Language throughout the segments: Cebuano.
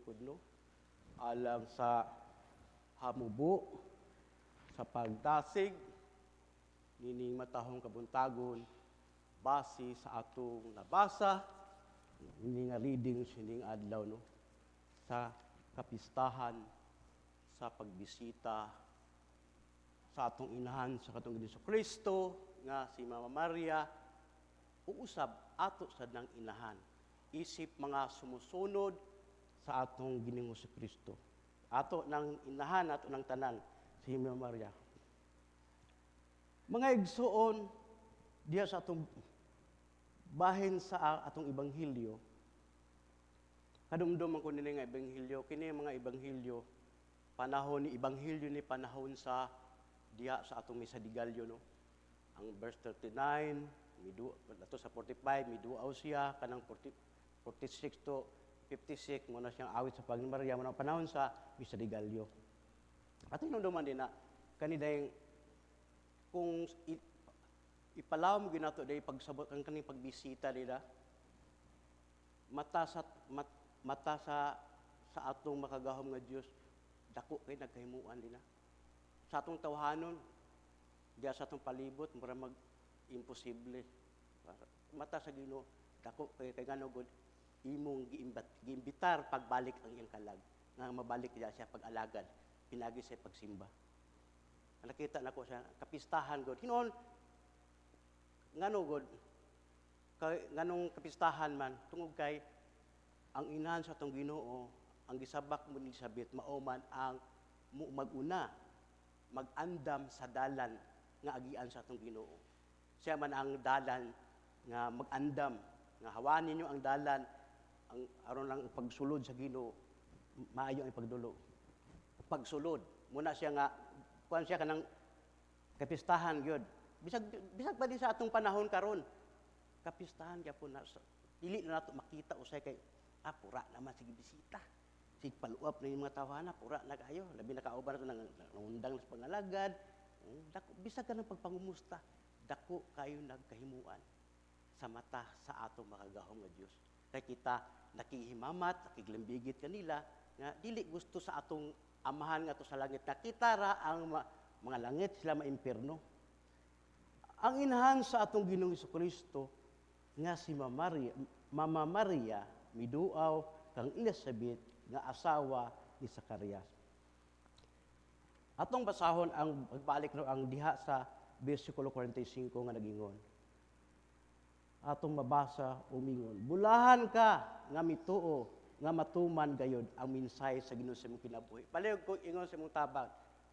paglingkod, no, alang sa hamubo sa pagdasig nining matahong kabuntagon base sa atong nabasa ini nga reading sining adlaw, no, sa kapistahan sa pagbisita sa atong inahan sa katong Hesus Kristo nga si Mama Maria, uusab ato sa nang inahan isip mga sumusunod sa atong Ginoong Kristo. Ato nang inahan, ato nang tanan si Mama Maria. Mga igsuon, diha sa atong bahin sa atong ebanghelyo, kadumduman ko nini nga ebanghelyo, kini mga ebanghelyo, panahon ni ebanghelyo ni panahon sa diha sa atong Misa de Gallo, no. Ang verse 39, midu ato sa 45, miduaw siya kanang 40, 46 to 56 mo na siyang awit sa pag Maria mo na panahon sa Misa de Gallo. Ato hinumduman din na kani dayong kung ipalawom ginato day pagsabot ang kaning pagbisita nila mata sa mata sa atong makagahom nga Dios, dako kay nagkahimuan nila sa atong tawhanon diya sa atong palibot, mura mag imposible. Mata sa Ginoo, dako kay kay ngano gud imong giimbitar pagbalik ang iyang kalag nga mabalik diya siya pag-alagad pinagi sa pagsimba. Nakita nako siya kapistahan gud hinon ngano gud kay nganong kapistahan man tungod kay ang inahan sa atong Ginoo ang gisabak mo ni Elizabeth mao man ang maguna magandam sa dalan nga agian sa atong Ginoo. Siya man ang dalan nga magandam nga hawanin ninyo ang dalan ang aron lang pagsulod sa Ginoo maayo ang pagdulo. Pagsulod muna siya nga kuan siya kanang kapistahan gyud. Bisag bisag pa din sa atong panahon karon, kapistahan gyapon na dili na nato makita usay kay pura naman sige bisita. Sige paluap na yung mga tawhana, pura na kayo. Labi na kauban nato nang nangundang sa pangalagad. Dako bisag ka ng pagpangumusta, dako kayo nagkahimuan sa mata sa atong makagahom nga Dios. Kay kita nakihimamat, nakiglambigit kanila nga dili gusto sa atong amahan nga to sa langit na kita ra ang mga langit, sila maimpierno. Ang inahan sa atong Ginoong Kristo nga si Mama Maria, Mama Maria miduaw kang Elizabeth nga asawa ni Zacarias. Atong basahon ang pagbalik, no, ang diha sa versikulo 45 nga nagingon. Atong mabasa umingon, "Bulahan ka nga mituo nga matuman gayod ang mensahe sa Ginoo sa imong kinabuhi." Palihog ko ingon sa imong tabang,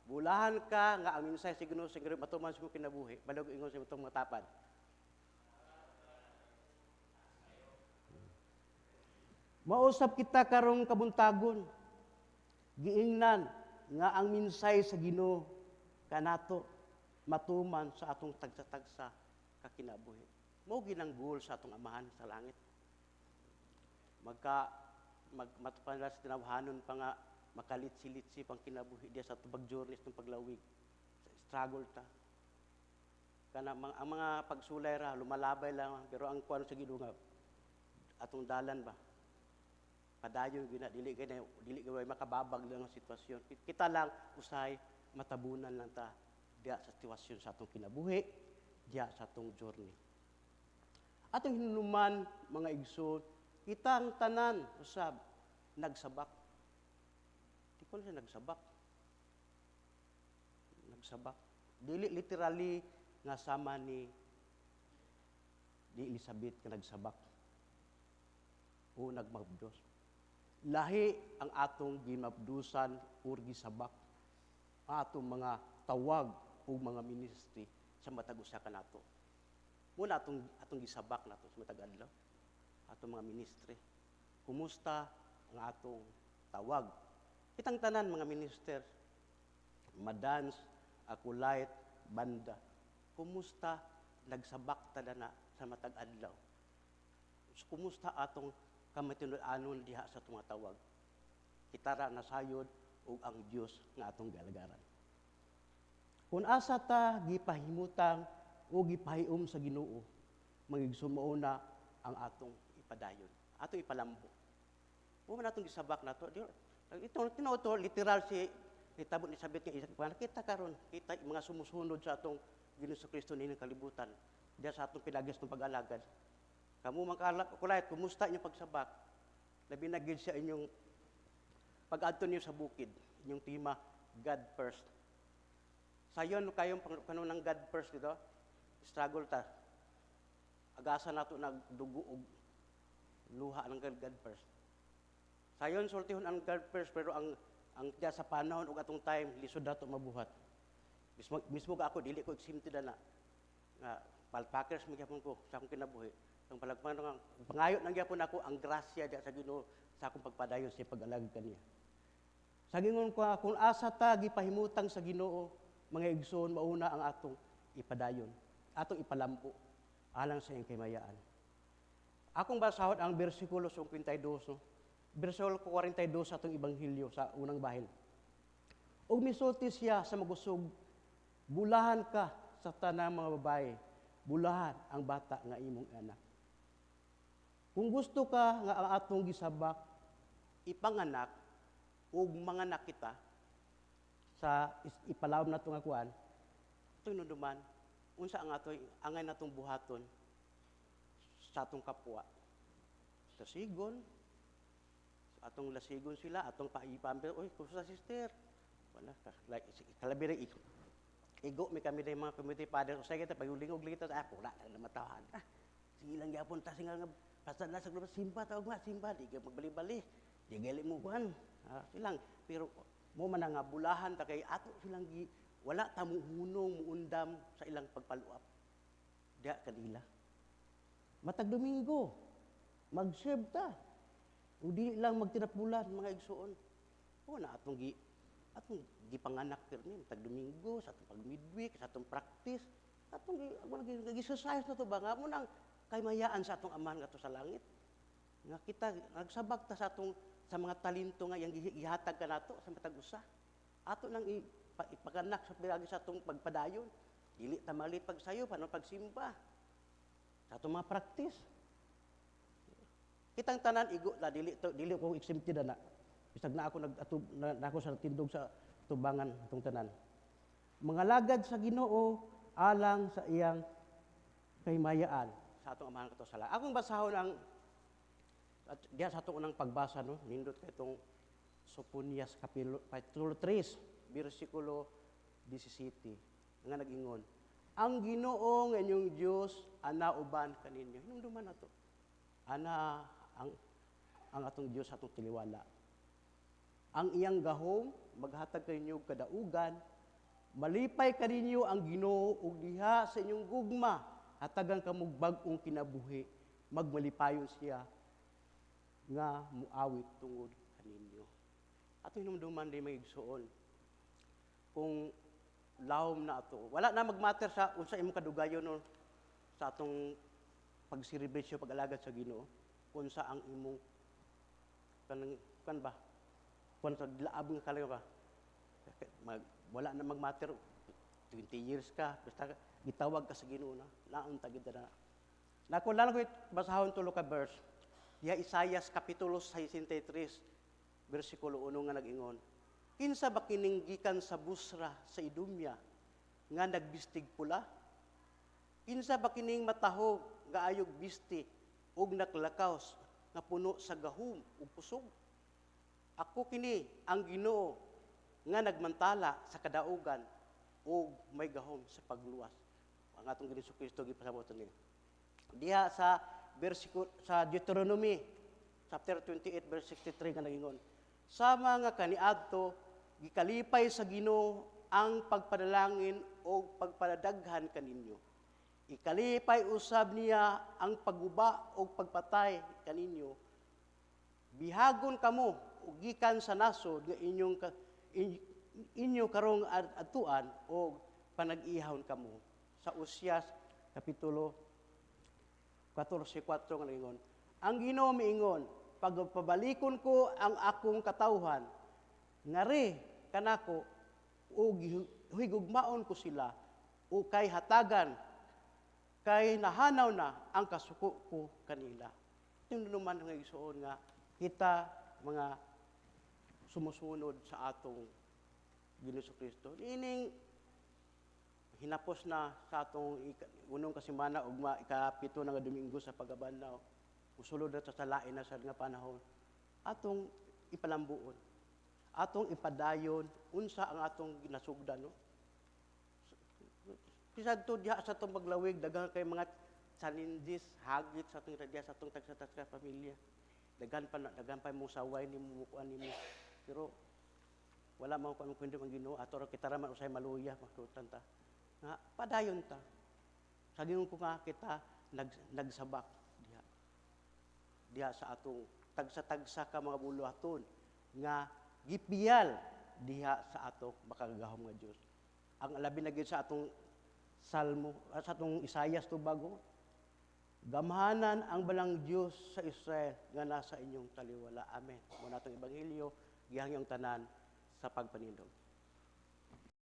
"Bulahan ka nga ang mensahe sa Ginoo sa imong matuman sa imong kinabuhi." Palihog ingon sa imong tapad. Mausap kita karong kabuntagon. Giingnan nga ang mensahe sa Ginoo kanato matuman sa atong tagsa-tagsa kakinabuhi. Mao ginang goal sa atong amahan sa langit. Magka mag matupan sa tinawhanon pa nga makalitsi-litsi pang kinabuhi diya sa atong pag-journey sa paglawig. Struggle ta. Kana ang mga pagsulay ra lumalabay lang, pero ang kuan sa Ginoo nga atong dalan ba padayon gyud na, dili kay makababag lang ang sitwasyon. Kita lang usay matabunan lang ta diya sa sitwasyon sa atong kinabuhi, diya sa atong journey. Atong hinuman, mga igsoon, kitang tanan usab nagsabak. Di ko na siya nagsabak. Nagsabak. Dili literally nga sama ni Elizabeth nga nagsabak o nagmabdos. Lahi ang atong gimabdusan or gisabak ang atong mga tawag o mga ministry sa matag usa kanato. Muna atong atong gisabak nato sa matag adlaw atong mga ministry. Kumusta ang atong tawag? Kitang tanan mga minister, madance, acolyte, banda. Kumusta nagsabak ta na sa matag adlaw? Kumusta atong kamatinud-anon diha sa atong mga tawag? Kita ra nasayod ug ang Dios nga atong gialagaran. Kung asa ta gipahimutang o gipahiom sa Ginoo, mga igsoon, mao na ang atong ipadayon, atong ipalambo. Mo man atong gisabak nato. Ito tinuod to, literal si hitabo ni Elizabeth nga isa kita karon, kita mga sumusunod sa atong Ginoong Kristo nining kalibutan. Diya sa atong pinagis ng pag-alagad. Kamo mga kulayt, kumusta inyong pagsabak? Labi na gid sa inyong pag-adto niyo sa bukid, inyong tema, God first. Sayon kayong kanon ng God first dito, struggle ta. Agasa nato nagdugo og luha ng God first. Sayon sultihon ang God first, pero ang diya sa panahon ug atong time, lisod nato mabuhat. Mismo mismo ka ako, dili ko exempted na nga palpakers man gyapon ko sa akong kinabuhi. Ang palagman nga pangayo nang gyapon ako ang grasya diya sa Ginoo sa akong pagpadayon sa pag-alagad kaniya. Sa gingon ko, kung asa ta gipahimutang sa Ginoo, mga igsoon, mauna ang atong ipadayon, atong ipalambo alang sa iyang kahimayaan. Akong basahon ang bersikulo 52, no? Bersikulo 42 sa atong ebanghelyo sa unang bahin. Ug misulti siya sa magusog, "Bulahan ka sa tanang mga babae, bulahan ang bata nga imong anak." Kung gusto ka nga ang atong gisabak ipanganak ug manganak kita sa ipalawom nato nga kuan, ito'y nuduman, unsa ang atoy angay natong buhaton sa atong kapwa? Lasigon, atong lasigon sila, atong paipamper, "Oy, kumusta, sister?" Wala ka, like, kalabi rin, igo mi kami din mga community father, usay kita, pagulingog kita, ah, wala na matawahan. Ah, sige lang gyapon, ta singa nga, basta na sa grupo, simba, tawag nga, simba, di ka magbali-bali, di gali mo kuan. Ah, silang, pero mo man nga bulahan ta kay ato silang gi, wala ta mo hunong muundam sa ilang pagpaluap. Diya kanila. Matag Domingo, mag-serve ta. O di lang magtinapulan, mga igsuon. O na atong gipanganak pirmi matag Domingo sa atong pag-midweek, sa atong practice, atong gi wala gi exercise na to ba nga mo nang kaymayaan sa atong Amahan nga sa langit. Nga kita nagsabak ta sa atong sa mga talento nga iyang gihatag kanato sa matag usa. Ato nang ipaganak sa pinaagi sa atong pagpadayon. Dili ta malit pagsayo, paano pagsimba. Sa atong mga practice. Kitang tanan igo la, dili to, dili ko exempted na. Bisag na ako nag-atub na, na ako sa tindog sa tubangan atong tanan. Mga lagad sa Ginoo alang sa iyang kahimayaan sa atong Amahan kato sa langit. Akong basahon ang at diya sa atong unang pagbasa, no, nindot kay itong Soponias kapitulo 3 bersikulo 17 nga nag-ingon, "Ang Ginoo nga inyong Dios ana uban kaninyo." Hinumduman nato. Ana ang atong Dios, atong taliwala. Ang iyang gahom maghatag kaninyo og kadaugan, malipay kaninyo ang Ginoo ug diha sa inyong gugma hatagan kamog bag-ong kinabuhi, magmalipayon siya nga muawit tungod kaninyo. Atong hinumduman din, mga igsuon, kung lawom na ato. Wala na magmatter sa unsa imong kadugayon, no, sa atong pagserbisyo, pag-alagad sa Ginoo, kung sa ang imong kanang kan ba kung sa laab nga kalayo ka wala na magmatter 20 years ka, basta gitawag ka sa Ginoo na naon ta gid na. Nako lang ko basahon tulo ka verse diha, Isaias kapitulo 63 bersikulo 1 nga nag-ingon, "Kinsa ba kining gikan sa Busra sa Idumya nga nagbistig pula? Kinsa ba kining matahog nga ayog bisti ug naglakaw nga puno sa gahom ug kusog? Ako kini ang Ginoo nga nagmantala sa kadaugan ug may gahom sa pagluwas." Ang atong Ginoo Kristo gipasabot niya. Diha sa bersikulo sa Deuteronomy chapter 28 verse 63 nga nagingon, "Sama nga kaniadto gikalipay sa Ginoo ang pagpadalangin o pagpadadaghan kaninyo. Ikalipay usab niya ang pagguba o pagpatay kaninyo. Bihagon kamo og gikan sa nasod nga inyo karong adtuan og panag-ihawon kamo." Sa Oseas kapitulo 14:4 nga ingon, "Ang Ginoo miingon, pagpabalikon ko ang akong katawhan ngari kanako ug higugmaon ko sila o kay hatagan kay nahanaw na ang kasuko ko kanila." Ito naman nga igsuon nga kita mga sumusunod sa atong Ginoong Kristo. Ining hinapos na sa atong unong kasimana, ugma ikapito na nga Domingo sa pag-abanaw. Usulod na sa lain na sa nga panahon. Atong ipalambuon. Atong ipadayon unsa ang atong ginasugdan, no? Bisan to diha sa atong paglawig, daghan kay mga challenges hagit sa atong diha sa atong tagsa-tagsa pamilya. Daghan pa mo saway nimo, mukuan nimo. Pero wala man ko ang kwento ang Ginoo, ato ra kita ra man usay maluya masutan ta. Nga padayon ta. Sa Ginoo ko nga kita nagsabak diha. Diha sa atong tagsa-tagsa ka mga buluhaton nga gipiyal diha sa atong makagagahom nga Dios. Ang labi na gyud sa atong Salmo, sa atong Isayas tubago, gamhanan ang balang Dios sa Israel nga nasa inyong taliwala. Amen. Mao na atong ebanghelyo, gihangyo ang tanan sa pagpanindog.